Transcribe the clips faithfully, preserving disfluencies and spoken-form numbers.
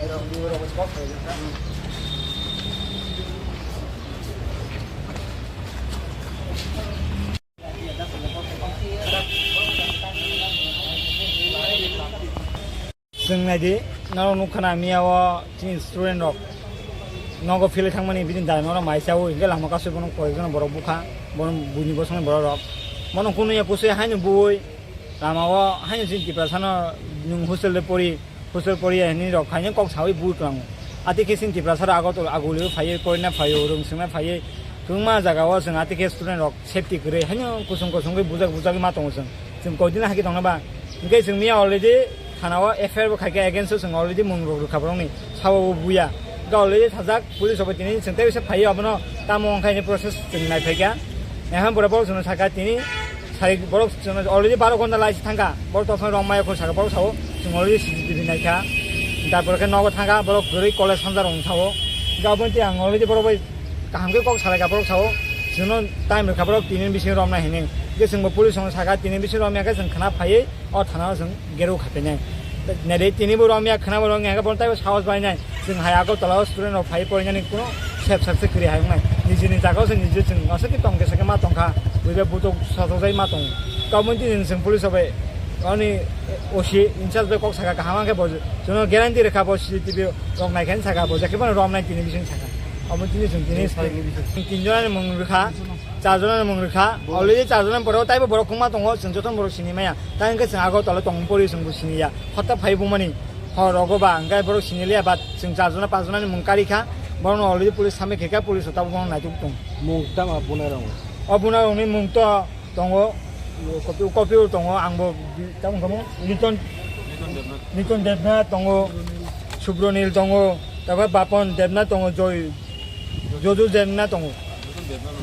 Chwng naidi, norok nukha na miya o chini student rok nogo philwi thangmani bini dai norok mai chaui, hingke lama kasui bono koyekjona borok bukha, bono buini bosongni borok rok. Bono kunu ya kusui haino bui lama o haino chini Tiprasa no nwng hostel de pori, hostel pori ya hinwi rok haino kok saui bui klango. Ati khe chini Tiprasa rok Agartala aguli phaiwi porina phaio, rwng swngna phaiwi, kwbangma jaga o chwng ati khe student rok safety kwrwi haino kusung kusung khe bujak bujak ma tongo chwng. Chwng koidin hai khe tongna ba. Hingke chwng miya already thana o F I R bo khaikha against o chwng already mung rok rwkha borokni sabo bo buya. Hingke already thajak police rok bai tini chwng tei bisa phaiyo abono tamo wngkha hini process chwng nai phaikha. Ehan borok borok chwngno sakha tini sai borok chwngno already baro ghonta lai si thangkha. Borok tokphai rok maya khon saka borok sao chwng already C C T V naikha. Tarpore khe nogo thangkha borok kwrwi college sansa rok wng sao. Hingke aboni tei ang already borok bai kaham khe kok salaikha borok sao, chwngno time rwkha borok tini bisingo romnai hinwi. Hwnkhe chwngbo police rokno sakha tini bisingo romya khe chwng khna phaiwi o thana o chwng gero khapainai. Nede tini bo romya khna bo romya khe bono taibo sahos bainai. Chwng hai Agartala o student rok phaiwi porinani kuno sep sep se kwrwi hai wngnai. Nijini jaga o chwng niji chwng aswk khe tong khe sakhe ma tongkha. Buiba butok sotok jai ma tongo. Toboni tini chwng police rok bai oni O C in charge bai kok sakha kaham khe bo chwngno guarantee rwkha bo C C T V rok nai khe sakha bo jekhe bono romnai tini bising sakha. Obo tini chwng tini Tini sai ni bising. Tin jona ni mung rwkha, char jona ni mung rwkha. Bo- Already char jona ni pore o taibo borok kwbangma tongo, chwng jotono borok sini maya. Ta hwnkhe chwng Agartala tong pori chwng bo sini ya. Hota phai bumani hor rogo ba hwnkhe borok sini liya, but chwng char jona, panch jona ni mung kari kha. Borokno already police samai khe kha, police rok tabuk bono naituk tong. Mung tama bunai rok? O bunai rokni mung to tongo, kopi, kopi tongo, ang bo bi-, tamo kamo, Liton, Liton Debnath tongo, Subronil tongo, takhai Bapon Debnath tongo, Joy, Joju Debnath tongo.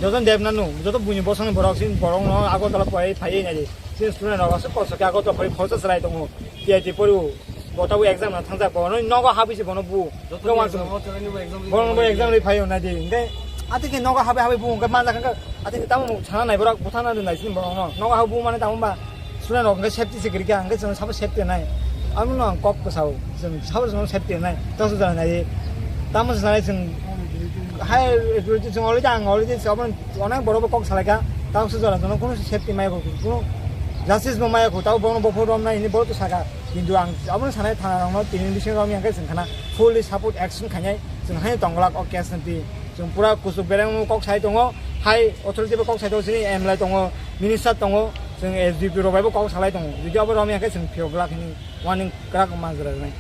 Joton Debnath no, joto buini bosongni borok, sin borok no Agartala phai, phai nai di. Sin student rok aswk kosto khe Agartala phai, phorsa chwrai tongo, T I T poriwo. Bo tabuk exam na thangjak, bo no nogo habwi se bono bu. Joto Jowan exam sung. O chwraini bo exam Bono bo exam ri phaio na di. Hingke ati khe nogo habwi habwi bu hingke manjak hingke ati khe tamo sana nai borok buthana nai sini borok no. Nogo habwi bu mane tamo ba suna rok hingke safety se kwrwi kha hingke chwng sabo safety nai. Amo no ang kok kwsao chwng sabo chwng safety nai. Tamo se jana nai. Tamo se jana chwng high authority chwng already ang already sabon onek borok bo kok salai kha. Tamo se jana chwng kuno safety mai bo kuno justice bo mai ko tamo bono bo photo nai ni bo to saka. Kintu ang abono sanai thana rokno tini bisingo romya hwnkhe chwng khana fully support action khainai chwng haino tongglak o case no twi. Chwng pura kuchuk bereng kok sai tongo, hai authority bai kok sai tongo, chini M L A tongo, minister tongo, chwng S D P rok bai bo kok salai tongo. Jodi abo romya hwnkhe chwng phiyok glak hwnwi warning kwrak manjra rwnai.